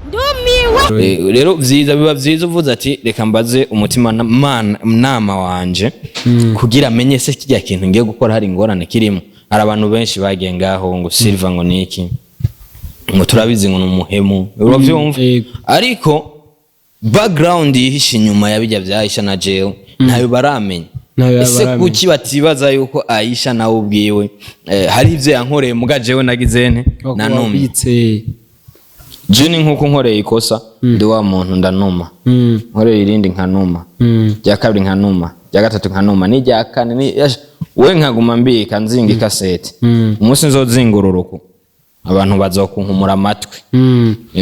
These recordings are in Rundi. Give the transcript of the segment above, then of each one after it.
Ndumiwe. Rero vyiza, biba vyiza uvuze ati: "Reka mbaze umutima nama wanje kugira amenye se kirya kintu ngiye gukora hari ingorane kirimo." Hari abantu benshi bagiye ngaho ngo Silva ngo niki, ngo turabizi, ngo ni umuhemu, uravyumva? Yego. Ariko background yihishe inyuma ya bijya bya Aisha na jewe ntayo baramenya. Ntayo Ese baramenya. kuki batibaza yuko Aisha nawe ubwiwe hari ivyo yankoreye, muga jewe nagize nte? Nanumye. Wabitse. Je ni nkuko nkoreye ikosa, ndi wa muntu ndanuma. Nkoreye irindi nkanuma, rya kabiri nkanuma, rya gatatu nkanuma, n'irya kane we nkaguma mbika, nzinga ikasete. Umunsi nzozingura uruku abantu bazokunkumura amatwi.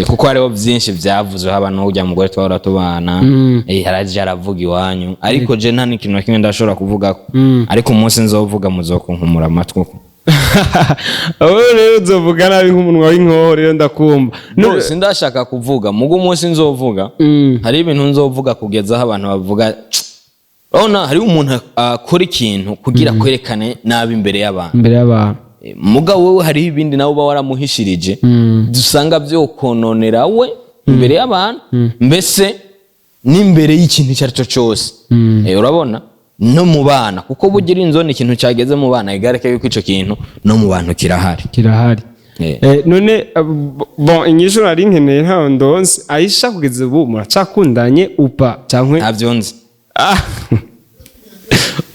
Kuko hariho byinshi byavuzwe, haba n'urya mugore twahora tubana, haraje aravuga iwanyu, ariko je nta n'ikintu na kimwe ndashobora kuvugako. Ariko umunsi nzovuga muzokunkumura amatwi uko. Wowe rero uzovuga nabi nk'umunwa w'inkoho rero, ndakumva. No, sindashaka kuvuga, mugo umunsi nzovuga, hari ibintu nzovuga kugeza aho abantu bavuga. Urabona hariho umuntu akora ikintu kugira kwerekane nabi imbere y'abantu. Imbere y'abantu. Mugabo wewe hariho ibindi nawe uba waramuhishirije, dusanga byokononera we imbere y'abantu, mbese n'imbere y'ikintu icyo ari cyo cyose. Urabona no mu bana, kuko bugira inzo ni ikintu cyageze mu bana, igareke yuko icyo kintu no mu bantu kirahari. Kirahari. None bon, inyishu nari nkeneye ntayo ndonse. Aisha kugeza ubu muracakundanye upa canke? Ntabyo nzi. Ah.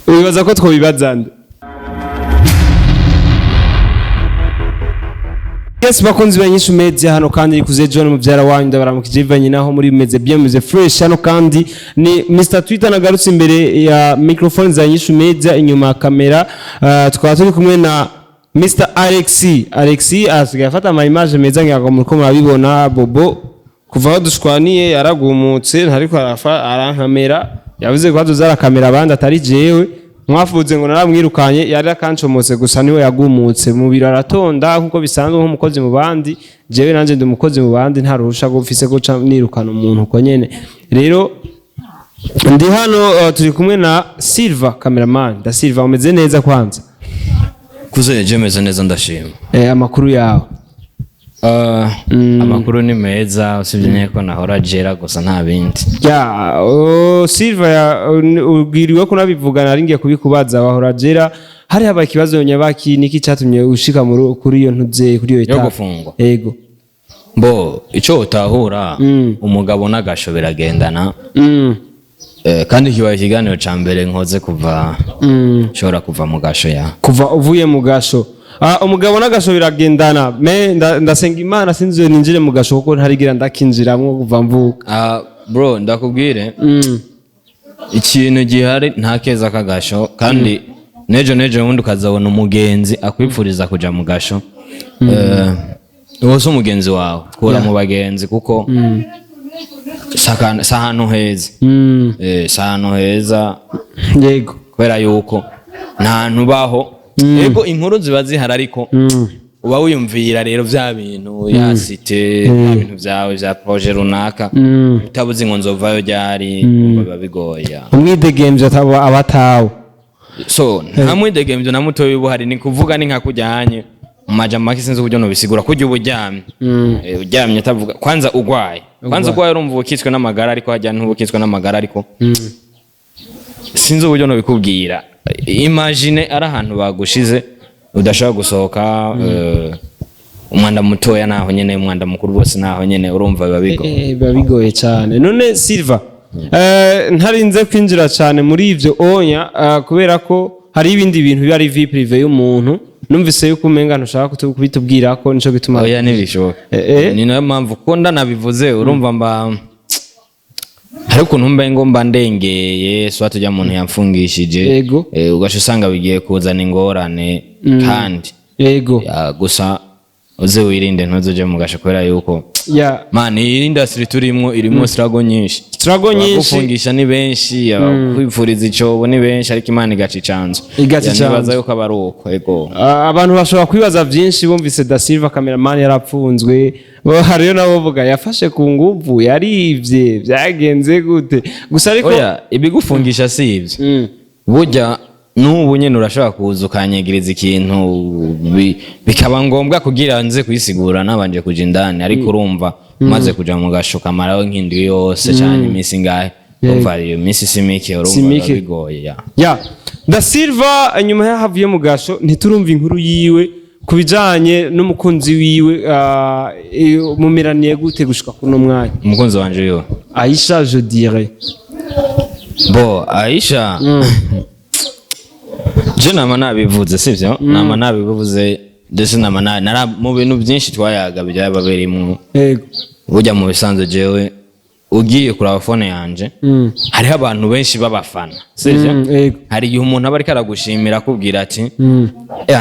Wibaza ko twobibaza nde? Yes, bakunzi ba Nyishu Media, hano kandi ni kuze John muvyara wanyu, ndabaramukije bivanye naho muri, meze bien, meze fresh. Hano kandi ni Mr Twitter nagarutse imbere ya microphone za Nyishu Media, inyuma ya kamera tukaba turi kumwe na Mr Alexi. Alexi asigaye afata ama image meza, ngira ngo muriko murabibona. Bobo kuva aho dushwaniye yaragumutse, ntariko arafa arankamera, yavuze ko azoza arakamera abandi atari jewe. Mwavuze ngo naramwirukanye, yari akancomotse gusa, niwe yagumutse mu biro aratonda nkuko bisanzwe nk'umukozi mu bandi. Jewe nanje ndi umukozi mu bandi, nta ruhusha mfise guca nirukana umuntu uko nyene. Rero ndi hano, turi kumwe na Silva cameraman. Da Silva, umeze neza kwanza? Kuze je meze neza, ndashima. Amakuru yawe? Amakuru ni meza, usibye nyine ko nahora jera gusa, nta bindi. Ya, oh, Silva ya ubwiriwe ko nabivuga, nari ngiye kubikubaza. Wahora jera, hari habaye ikibazo nyabaki? Niki cyatumye ushika kuri iyo ntuze, kuri iyo Yo étape? gufungwa? Ego. Bo icyo utahura, umugabo n'agasho biragendana. Kandi kibaye ikiganiro ca mbere nkoze kuva nshobora kuva mu gasho ya. Kuva uvuye mu gasho. Umugabo n'agasho biragendana. Me ndasenga Imana sinzi ninjire mu gasho, kuko ntarigira ndakinjiramwo kuva mvuka. Bro, ndakubwire, ikintu gihari, nta keza k'agasho. Kandi nejo nejo bundi ukazabona umugenzi akwipfuriza kuja mu gasho, uwo si umugenzi wawe, kura mu bagenzi, kuko si ahantu heza. Si ahantu heza. Kubera yuko nta hantu ubaho. Ego, inkuru ziba zihari, ariko uba wiyumvira rero vya bintu ya cité, bya bintu vyawe vya projet runaka, utabuze ngo nzovayo ryari, urumva biba bigoye. Umwidegemvyo ataba abatawe. So nta mwidegemvyo na mutoyi uba uhari. Ni kuvuga ni nka kujyanye mu majambo make, sinzi uburyo nobisigura, kurya uba uryamye. Uryamye atavuga, kwanza ugwaye, kwanza ugwaye urumva uba ukitswe n'amagara, ariko hajya ntuba ukitswe n'amagara, ariko sinzi uburyo nobikubwira. Imagine ari ahantu bagushize udashobora gusohoka, umwanda mutoya naho nyene, umwanda mukuru bose naho nyene, urumva biba bigoye. Biba bigoye cyane. None Silva, ntarinze kwinjira cyane muri ivyo onya, kubera ko hari ibindi bintu biba ari vie privée y'umuntu, numvise yuko umenga ntushaka kubitubwira, ko nico gituma. Oya, ntibishoboka. Ni nayo mpamvu ko ndanabivuze, urumva mba hari ukuntu mba ngo mba ndengeye soit ujya muntu yamfungishije. Ugaca usanga bigiye kuzana ingorane kandi. Ya, gusa uze wirinde, ntuzuje mu gasho, kubera yuko man, iyi industry turimwo irimwo struggle nyinshi. Struggle nyinshi. Abagufungisha ni benshi, abakwifuriza icobo ni benshi, ariko Imana igaca icanzu. Igaca Ya, icanzu. nibaza yuko aba ari uko, ego. Abantu bashobora kwibaza byinshi bumvise Da Silva cameraman yarapfunzwe. Hariyo nabo bavuga yafashe ku nguvu, yarivye, byagenze gute gusa, ariko Oya, ibigufungisha si ibyo. Burya N'ubu nyene urashobora kuza ukanyegereza ikintu, bikaba ngombwa kugira nze kuyisigura nabanje kuja indani. Ariko urumva, maze kuja mu gasho kamaraho nk'indwi yose canke iminsi ingahe, urumva iyo minsi si mike, urumva Si mike. biba bigoye, ya. Ya Da Silva, nyuma yaho avuye mu gasho, ntiturumva inkuru yiwe ku bijanye n'umukunzi wiwe. Mumeraniye gute gushika kuno mwanya? Umukunzi wanje yo? Aisha, je dirais. Bo, Aisha, je nama nabivuze, sivyo? Nama nabivuze, ndetse nama nara mu bintu byinshi twayaga byaba birimwo. Burya mu bisanzwe, jewe ugiye kuraba phone yanje, hariho abantu benshi b'abafana, sivyo? Yego. Hari igihe umuntu aba ariko aragushimira, akubwira ati: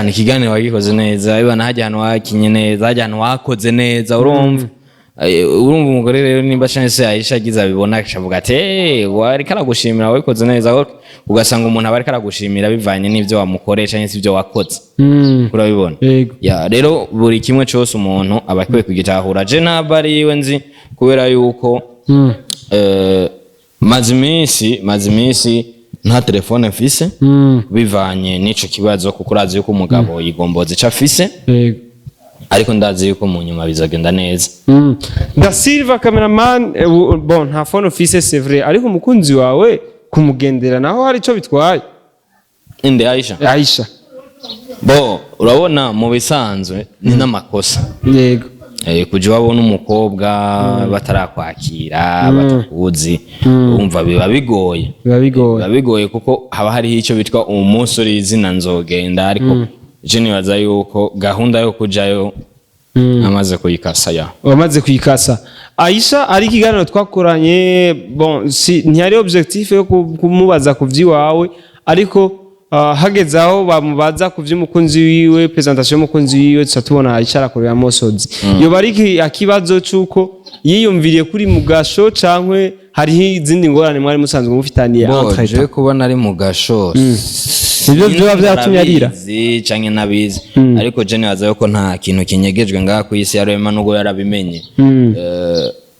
"Ni ikiganiro wagikoze neza, ibana hajya ahantu wakinye neza, hajya ahantu wakoze neza." Urumva, urumva umugore rero, nimba chance Aisha agize abibona, akavuga ati: "Eh, wariko aragushimira, wabikoze neza." Ugasanga umuntu aba ariko aragushimira bivanye n'ivyo wamukoreye canke se ivyo wakoze. Urabibona? Yego. Ya, rero buri kimwe cyose umuntu aba akwiye kugitahura. Je ntabwo ari iwe nzi, kubera yuko maze iminsi nta telefone mfise, bivanye n'ico kibazo, kuko urazi yuko umugabo yigomboza ico afise. Ariko ndazi yuko mu nyuma bizagenda neza. Da Silva, cameraman, bon, nta phone ufise, c'est vrai, ariko umukunzi wawe kumugendera naho hari ico bitwaye? Inde? Aisha? Aisha. Bo, urabona, mu bisanzwe ni n'amakosa. Kuja iwabo n'umukobwa batarakwakira, batakuzi, urumva biba bigoye. Biba bigoye. Biba bigoye, kuko haba hariho icyo bitwa umunsi uri izina nzogenda. Ariko je nibaza yuko gahunda yo kujayo amaze kuyikasa, ya. Wamaze kuyikasa. Aisha, ari ikiganiro twakoranye, bon, si ntiyari objectif yo kumubaza ku vy'iwawe, ariko hageze aho bamubaza ku vy'umukunzi wiwe, présentation y'umukunzi wiwe, tuca tubona Aisha arakorera amosozi. Yoba ari akibazo c'uko yiyumviriye kuri mugasho, cankwe hariho izindi ngorane mwari musanzwe mufitaniye Bo, entre je kuba nari mu gasho, Nivyo vyoba vyatumye arira? Narabizi canke nabizi, ariko je nibaza yuko nta kintu kinyegejwe ngaha ku isi yarema, nubwo yarabimenye,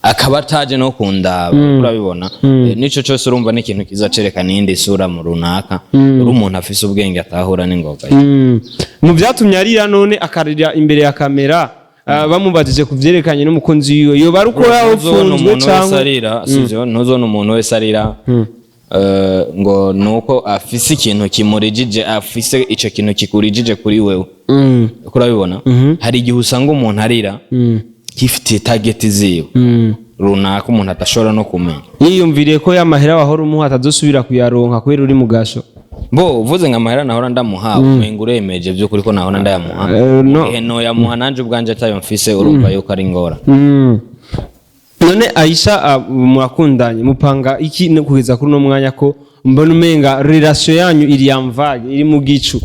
akaba ataje no kundaba, urabibona. Nico cose urumva ni ikintu kiza cerekana iyindi sura mu runaka, uri umuntu afise ubwenge atahura n'ingoga. Mu vyatumye arira none, akarira imbere ya kamera, bamubajije ku vyerekanye n'umukunzi wiwe, yoba ari uko Ntuzobona yawufunzwe umuntu wese canke arira, sivyo? Ntuzobona umuntu wese arira ngo nuko afise ikintu kimurijije, afise ico kintu kikurijije kuri wewe. Uko urabibona, hari igihe usanga umuntu arira yifitiye target ziwe runaka umuntu adashobora no kumenya. Yiyumviriye ko yamahera wahora umuha atazosubira kuyaronka kubera uri mu gasho. Bo, uvuze ngo amahera nahora ndamuha, umenga uremeje by'ukuri ko nahora ndayamuha. No. Igihe noyamuha nanje ubwanje atayo mfise, urumva yuko ari ingorane. None Aisha, murakundanye, mupanga iki no kugeza kuri uno mwanya, ko mbona umenga relation yanyu iri en vague, iri mu gicu?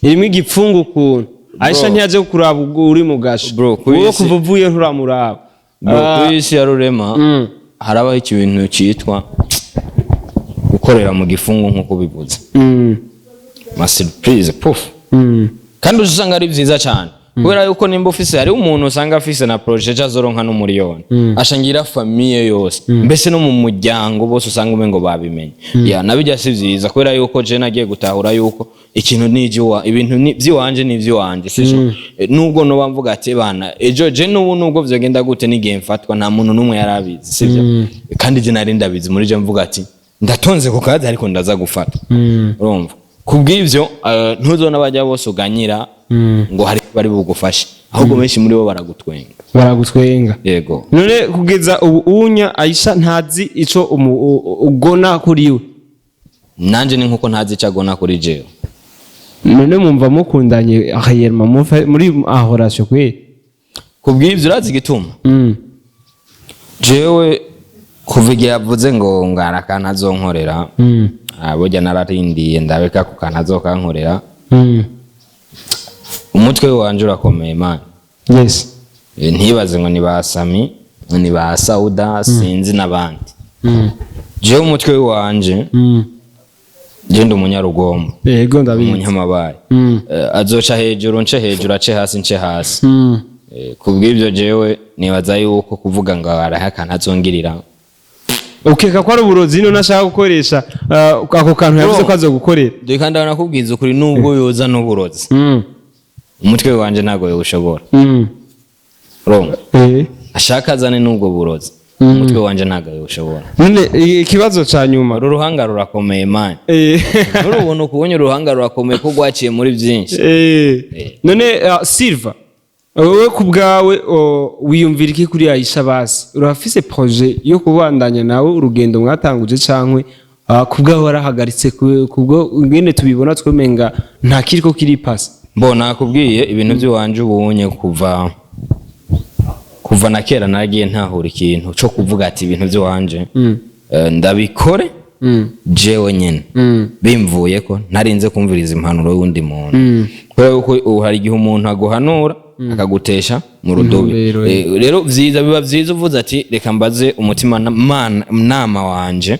Irimo igipfungu ukuntu Aisha ntiyaje kuraba ubwo uri mu gasho. Bro, kuri Wowe isi- kuva uvuye nturamuraba. Bro, kuri isi ya rurema harabaho ikintu cyitwa gukorera mu gifungu, nk'uko bivuze, ma surprise puf. Kandi usanga ari byiza cyane, kubera yuko nimba ufise, hariho umuntu usanga afise na projet ejo azoronka n'umuriyoni, ashangira famille yose, mbese no mu muryango bose usanga umengo babimenye. Ya, nabijya si byiza, kubera yuko je nagiye gutahura yuko ikintu ni iby'iwa, ibintu ni by'iwanje, ni iby'iwanje, sivyo? Nubwo noba mvuga ati bana ejo, je n'ubu nubwo vyogenda gute, n'igihe mfatwa nta muntu n'umwe yarabizi, sivyo? Kandi je nari ndabizi muri je, mvuga ati ndatonze ku kazi, ariko ndaza gufata. Urumva, kubw'ivyo ntuzona bajya bose uganyira ngo hari bari bugufashe, ahubwo benshi muri bo baragutwenga. Baragutwenga. Yego. None kugeza ubu unya Aisha ntazi ico ugona kuri we? Nanje ni nkuko ntazi ico agona kuri jewe. None mumva mukundanye réellement, muri aho relation kweli? Kubw'ivyo, urazi igituma jewe kuva igihe yavuze ngo ngara akantu azonkorera, burya nararindiye ndabeka ku kantu azokankorera. Umutwe wanje urakomeye, man. Ntibaze ngo ni ba Sami, ni ba Sauda, sinzi n'abandi. Jewe umutwe wanje, je ndi umunyarugombo. Yego, ndabizi. Umunyamabaye. Azoca hejuru nce hejuru, ace hasi nce hasi. Kubw'ibyo jewe nibaza yuko kuvuga ngo arahe akantu azongirira, Ukeka ko ari uburozi none ashaka gukoresha ako kantu yavuze ko azogukorera? Reka ndabona ukuri, nubwo yoza n'uburozi, umutwe wanje ntabwo yawushobora. Urumva? Eh. Ashaka azane n'ubwo burozi, umutwe wanje ntabwo yawushobora. None ikibazo ca nyuma. Uru ruhanga rurakomeye, man. Nurubona ukubonye, uruhanga rurakomeye ko rwaciye muri byinshi. None Silva, wowe ku bwawe wiyumvira iki kuri Aisha? Basi urafise projet yo kubandanya nawe urugendo mwatanguje, cankwe ku bwawe warahagaritse? Kubwo ngene tubibona, twemenga nta kiriko kiripasa. Mbo nakubwiye ibintu by'iwanje ubunye kuva na kera naragiye ntahura ikintu cyo kuvuga ati ibintu by'iwanje ndabikore jewe nyene, bimvuye ko ntarinze kumviriza impanuro y'undi muntu, kubera yuko ubu hari igihe umuntu aguhanura akagutesha mu rudubi. Intumbero. Rero vyiza, biba vyiza uvuze ati reka mbaze umutima nama wanje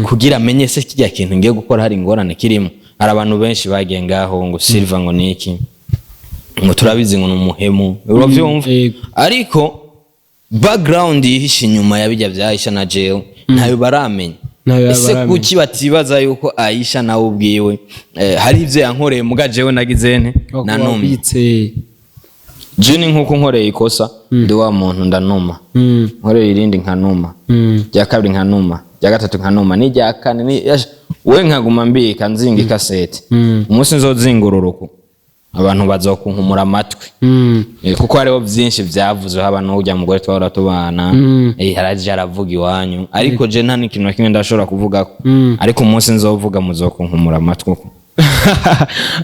kugira amenye se kirya kintu ngiye gukora hari ingorane kirimo. Hari abantu benshi bagiye ngaho ngo Silva ngo niki, ngo turabizi, ngo ni umuhemu, uravyumva? Yego. Ariko background yihishe inyuma ya bijya bya Aisha na jewe ntayo baramenya. Ntayo Ese baramenya. kuki batibaza yuko Aisha nawe ubwiwe hari ivyo yankoreye, muga jewe nagize nte? Nanumye. Wabitse. Je ni nkuko nkoreye ikosa, ndi wa muntu ndanuma. Nkoreye irindi nkanuma, rya kabiri nkanuma, rya gatatu nkanuma, n'irya kane we nkaguma mbika nzinga ikasete. Umunsi nzozingurura abantu bazokunkumura amatwi. Kuko hariho byinshi byavuzwe, haba n'urya mugore twahora tubana, haraje aravuga iwanyu, ariko je nta n'ikintu na kimwe ndashobora kuvugako. Ariko umunsi nzovuga muzokunkumura amatwi uko.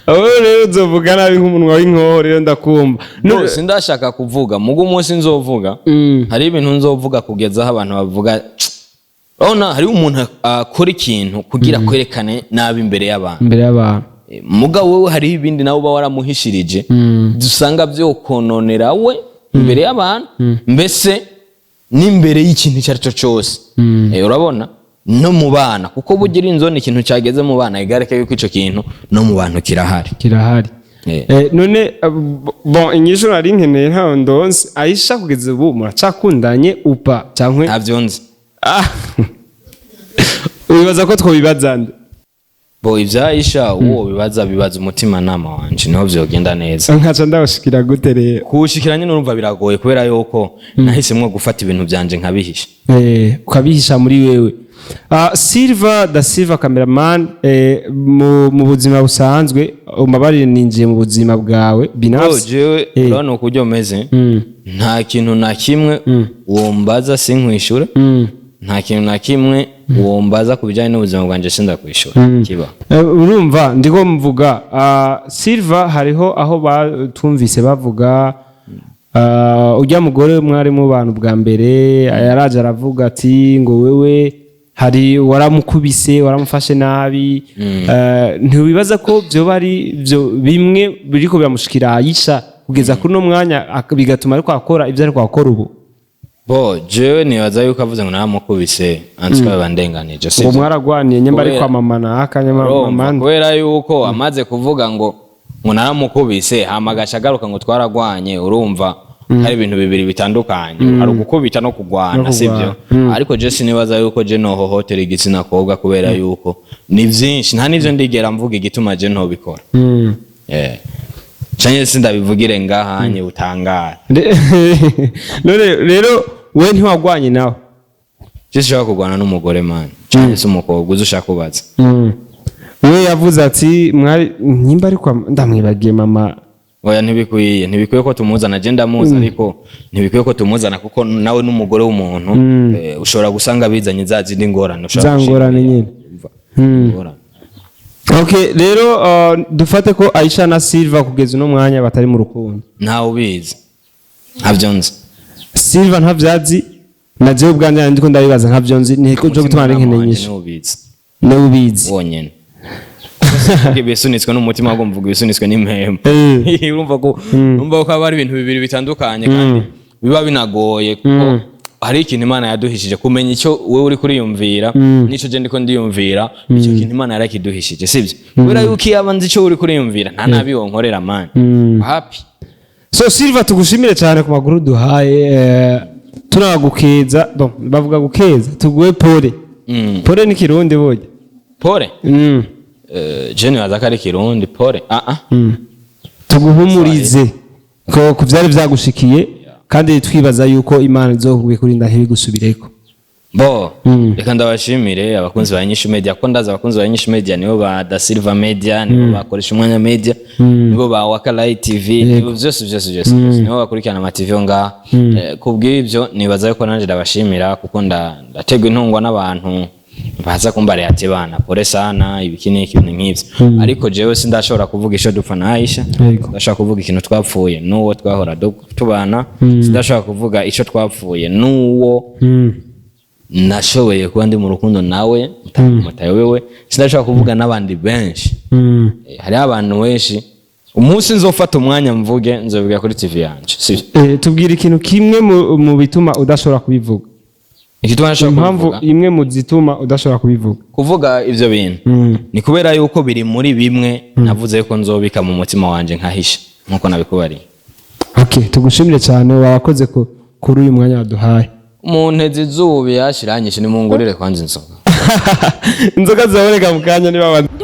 Wowe rero uzovuga nabi nk'umunwa w'inkoho rero, ndakumva. No, sindashaka kuvuga, mugo umunsi nzovuga, hari ibintu nzovuga kugeza aho abantu bavuga. Urabona hariho umuntu akora ikintu kugira kwerekane nabi imbere y'abantu. Imbere y'abantu. Mugabo wewe hariho ibindi nawe uba waramuhishirije, dusanga byokononera we imbere y'abantu, mbese n'imbere y'ikintu icyo ari cyo cyose. Urabona no mu bana, kuko bugira inzo ni ikintu cyageze mu bana, igareke yuko icyo kintu no mu bantu kirahari. Kirahari. None bon, inyishu nari nkeneye ntayo ndonse. Aisha kugeza ubu muracakundanye upa cyangwa? Ntabyo nzi. Ah. Wibaza ko twobibaza nde? Bo ibya Aisha uwo bibaza, bibaza umutima nama wanje, niho vyogenda neza. Nkaca ndawushikira gute rero? Kuwushikira nyine urumva biragoye, kubera yuko nahisemwo gufata ibintu byanje nkabihisha. Ukabihisha muri wewe. Silva da Silva cameraman, mu buzima busanzwe, umbabarire ninjiye mu buzima bwawe Bro, binafsi. jewe urabona ukuryo meze, nta kintu na kimwe wombaza sinkwishure. Nta kintu na kimwe wombaza ku bijyanye n'ubuzima bwanjye sindakwishura kiba. Urumva ndiko mvuga Silva, hariho aho batumvise bavuga ujya mugore mwari mu bantu bwa mbere yaraje aravuga ati ngo wewe hari waramukubise, waramufashe nabi. Ntiwibaza ko byoba ari byo bimwe biriko biramushikira Aisha kugeza kuri uno mwanya, bigatuma ariko akora ibyo ariko akora ubu? Bo jewe nibaza yuko avuze ngo naramukubise, ansika bandenganije, Ngo sivyo? mwaragwaniye nyamba ari Kubera- kwa mama naka nyama Urumva, mama. Kubera yuko amaze kuvuga ngo naramukubise, hama agaca agaruka ngo twaragwanye, urumva hari ibintu bibiri bitandukanye, hari ugukubita no kugwana. No kugwana. Sibyo? Ariko je sinibaza yuko je nohohotera igitsina kobwa, kubera yuko ni vyinshi, nta n'ivyo ndigera mvuga igituma je ntobikora. Canke sindabivugire ngahanye utangara. None rero we ntiwagwanye nawe? Je sinshobora kugwana n'umugore, man, canke se umukobwa uzi ushaka kubaza. We yavuze ati mwari nimba ariko ndamwibagiye mama. Oya, ntibikwiye, ntibikwiye ko tumuzana. Je ndamuzi, ariko ntibikwiye ko tumuzana, kuko nawe n'umugore w'umuntu, ushobora gusanga bizanye za zindi ngorane ushobora Za ngorane gushira. nyene. Ingorane. Okay, rero dufate ko Aisha na Silva kugeza uno mwanya batari mu rukundo? Ntawe ubizi, ntabyo nzi. Silva ntavyazi, na jewe ubwanje ndiko ndabibaza, ntavyo nzi, niko cyo gutuma nari nkeneye inyishu. Niwe ubizi. Niwe ubizi. Wonyene. Mvuga ibisunitswe n'umutima, ahubwo mvuga ibisunitswe n'impembe. Urumva ko haba hari ibintu bibiri bitandukanye, kandi biba binagoye, kuko hari ikintu Imana yaduhishije kumenya icyo wowe uri kuriyumvira n'ico je ndiko ndiyumvira. Icyo kintu Imana yarakiduhishije, sibyo? Kubera yuko iyo aba nzi icyo uri kuriyumvira, nta nabi wonkorera, man, happy. So Silva, tugushimire cyane ku makuru duhaye. Tunagukeza, bon, bavuga gukeza, tuguhe pole. Pole ni Kirundi burya. Pole. Je nibaza ko ari Kirundi pole. Ah ah. Tuguhumurize ko ku byari byagushikiye, kandi twibaza yuko Imana izokubwiye kurinda ntibigusubireko. Bo, reka ndabashimire abakunzi ba Nyishu Media, ko ndazi abakunzi ba Nyishu Media nibo ba Da Silva Media, nibo bakoresha Umwanya Media, nibo ba Wakalayi TV, nibo byose byose byose, nibo bakurikirana ama TV yo ngaha. Kubw'ibyo nibaza yuko nanje ndabashimira, kuko ndategwa intungwa n'abantu baza kumbarira ati: "Bana, pole sana," ibiki n'iki, ibintu nk'ivyo. Ariko jewe sindashobora kuvuga ico dupfa na Aisha. Ndashobora kuvuga ikintu twapfuye n'uwo twahora tubana. Sindashobora kuvuga ico twapfuye n'uwo nashoboye kuba ndi mu rukundo nawe mutayobewe. Sindashobora kuvuga n'abandi benshi. Hariho abantu benshi. Umunsi nzofata umwanya mvuge, nzovuga kuri TV yanje, sibyo? Tubwira ikintu kimwe mu bituma udashobora kubivuga. Igituma nashobora Impamvu kubivuga? imwe mu zituma udashobora kubivuga. Kuvuga ivyo bintu ni kubera yuko biri muri bimwe navuze yuko nzobika mu mutima wanje nkahisha, nkuko nabikubariye. Okay, tugushimire cyane, wakoze kuri uyu mwanya waduhaye. Mu ntezi izuba yashiranyishe, nimungurire kwanza inzoga. Inzoga ziraboneka mu kanya niba Ndundi.